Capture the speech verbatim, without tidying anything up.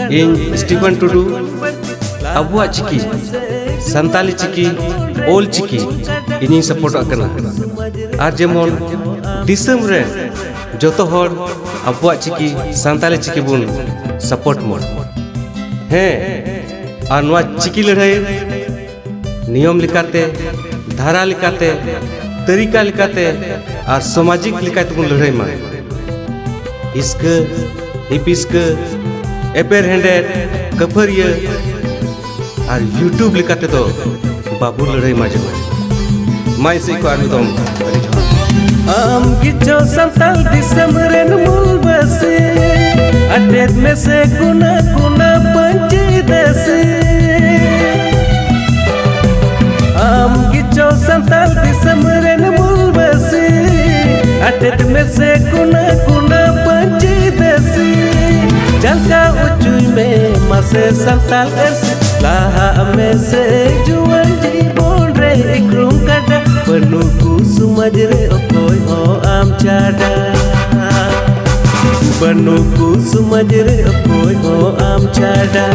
ᱤᱧ ᱥᱴᱤᱯᱷᱟᱱ ᱴᱩᱰᱩ ᱟᱵᱚᱣᱟᱜ ᱪᱤᱠᱤ, ᱥᱟᱱᱛᱟᱞᱤ ᱪᱤᱠᱤ, ᱚᱞ ᱪᱤᱠᱤ ᱤᱧᱤᱧ ᱥᱟᱯᱳᱨᱴᱟᱜ ᱠᱟᱱᱟ᱾ ᱟᱨ ᱡᱮᱢᱚᱱ ᱫᱤᱥᱚᱢ ᱨᱮ ᱡᱚᱛᱚ ᱦᱚᱲ ᱟᱵᱚᱣᱟᱜ ᱪᱤᱠᱤ, ᱥᱟᱱᱛᱟᱞᱤ ᱪᱤᱠᱤ ᱵᱚᱱ ᱥᱟᱯᱳᱨᱴ ᱢᱟ᱾ ᱦᱮᱸ, ᱟᱨ ᱱᱚᱣᱟ ᱪᱤᱠᱤ ᱞᱟᱹᱲᱦᱟᱹᱭ ᱱᱤᱭᱚᱢ ᱞᱮᱠᱟᱛᱮ, ᱫᱷᱟᱨᱟ ᱞᱮᱠᱟᱛᱮ, ᱛᱟᱹᱨᱤᱠᱟ ᱞᱮᱠᱟᱛᱮ ᱟᱨ ᱥᱟᱢᱟᱡᱤᱠ ᱞᱮᱠᱟᱛᱮ ᱵᱚᱱ ᱞᱟᱹᱲᱦᱟᱹᱭ ᱢᱟ᱾ ᱦᱤᱥᱠᱟᱹ, ᱦᱤᱯᱤᱥᱠᱟᱹ, ᱮᱯᱮᱨ ᱦᱮᱸᱰᱮᱫ, ᱠᱟᱹᱯᱷᱟᱹᱨᱤᱭᱟᱹ ᱟᱨ YouTube ᱞᱮᱠᱟ ᱛᱮᱫᱚ ᱵᱟᱵᱚ ᱞᱟᱹᱲᱦᱟᱹᱭ ᱢᱟ ᱡᱮᱢᱚᱱ᱾ ᱢᱟ ᱤᱧ ᱥᱮᱫ ᱠᱷᱚᱱ ᱟᱨ ᱢᱤᱫ ᱫᱚᱢ ᱟᱹᱰᱤ ᱡᱚᱦᱟᱨ᱾ ᱟᱢ ᱜᱮᱪᱚ ᱥᱟᱱᱛᱟᱲ ᱫᱤᱥᱚᱢ ᱨᱮᱱ ᱢᱩᱞ ᱵᱟᱹᱥᱤ, ᱟᱴᱮᱫ ᱢᱮᱥᱮ ᱠᱩᱱᱟ ᱠᱩᱱᱟ ᱯᱟᱹᱧᱪᱤ ᱫᱟᱹᱥᱤ᱾ ᱟᱢ ᱜᱮᱪᱚ ᱥᱟᱱᱛᱟᱲ ᱫᱤᱥᱚᱢ ᱨᱮᱱ ᱢᱩᱞ ᱵᱟᱹᱥᱤ, ᱟᱴᱮᱫ ᱢᱮᱥᱮ ᱠᱩᱱᱟ ᱠᱩᱱᱟ ᱯᱟᱹᱧᱪᱤ ᱫᱟᱹᱥᱤ᱾ ᱡᱟᱞᱠᱟ ᱚᱪᱚᱭ ᱢᱮ ᱢᱟᱥᱮ ᱥᱟᱱᱛᱟᱲ ᱟᱹᱨᱥᱤ, ᱞᱟᱦᱟᱜ ᱢᱮᱥᱮ ᱡᱩᱣᱟᱹᱱ ᱡᱤᱵᱚᱱ ᱨᱮ ᱤᱠᱨᱩᱢ ᱠᱟᱰᱟ᱾ ᱵᱟᱹᱱᱩᱜ ᱠᱚ ᱥᱚᱢᱟᱡᱽ ᱨᱮ ᱚᱠᱚᱭ ᱦᱚᱸ ᱟᱢ ᱪᱷᱟᱰᱟ, ᱵᱟᱹᱱᱩᱜ ᱠᱚ ᱥᱚᱢᱟᱡᱽ ᱨᱮ ᱚᱠᱚᱭ ᱦᱚᱸ ᱟᱢ ᱪᱷᱟᱰᱟ᱾